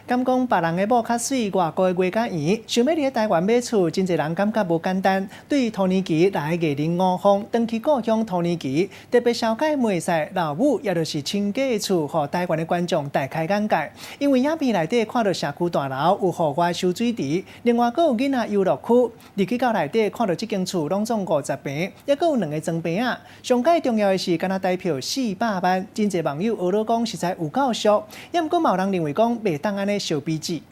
敢講別人的某較媠，外國的月較圓。想欲佇台灣買厝，真濟人感覺無簡單。對土耳其來的藝人吳鳳，轉去故鄉土耳其，特別紹介梅賽老母，也就是親家的厝，予台灣的觀眾大開眼界。因為影片內底看到社區大樓有戶外游水池，另外閣有囡仔遊樂區。入去到內底看到這間厝攏總50坪，猶閣有兩个裝棚仔。上蓋重要的是，干焦台票四百萬，真濟網友呵咾講實在有夠俗。猶毋過嘛有人認為講袂當按呢相比之。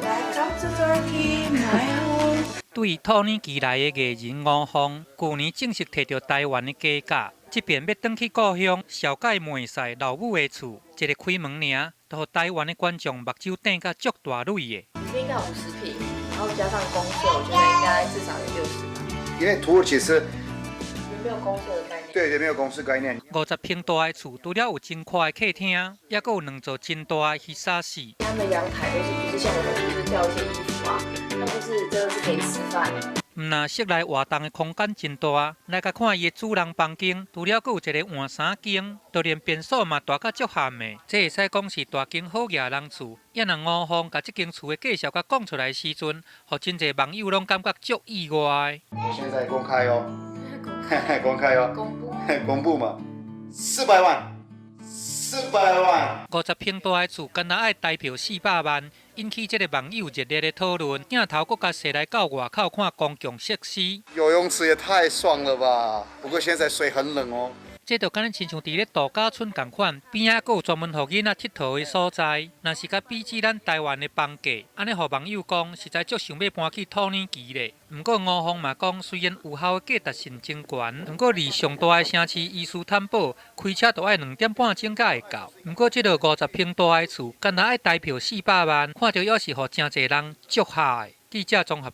Welcome to Turkey, my home. 對土耳其來的藝人吳鳳，舊年正式提著台灣的家價，這遍欲轉去故鄉，紹介梅賽老母的厝，一个開門爾，就予台灣的觀眾目睭瞪甲足大蕊的。裡面應該有50坪，然後加上公設，我覺得應該至少有60吧。因為土耳其是，沒有公設的概念。對對，沒有公設概念。50坪大的厝，除了有真闊的客廳，猶閣有兩座真大的披薩室。他們的陽台都是不是像我們就是吊一些衣服啊，他們是真的是可以吃飯。毋但室內活動的空間真大，來共看伊的主人房間，除了閣有一个換衫間，就連便所嘛大甲足譀的。這會使講是大間好額人厝。猶若吳鳳共這間厝的介紹共講出來的時陣，予真濟網友攏感覺足意外。我現在公開哦，公開哦，公布，公布嘛，四百萬，四百萬。50坪大的厝，干焦愛台票四百萬，引起這个網友熱烈的討論。鏡頭閣共踅來到外口看公共設施。游泳池也太爽了吧！不過現在水很冷哦。這就敢若親像佇咧度假村仝款，邊仔閣有專門予囡仔𨑨迌的所在。若是共比之咱台灣的房價，按呢予網友講，實在足想欲搬去土耳其咧。毋過吳鳳嘛講，雖然有效的價值性真懸，毋過離上大的城市伊斯坦堡開車都愛2點半鐘才會到。毋過這个50坪大的厝，干焦愛台票四百萬，看著猶是予誠濟人足嚇的。記者綜合報。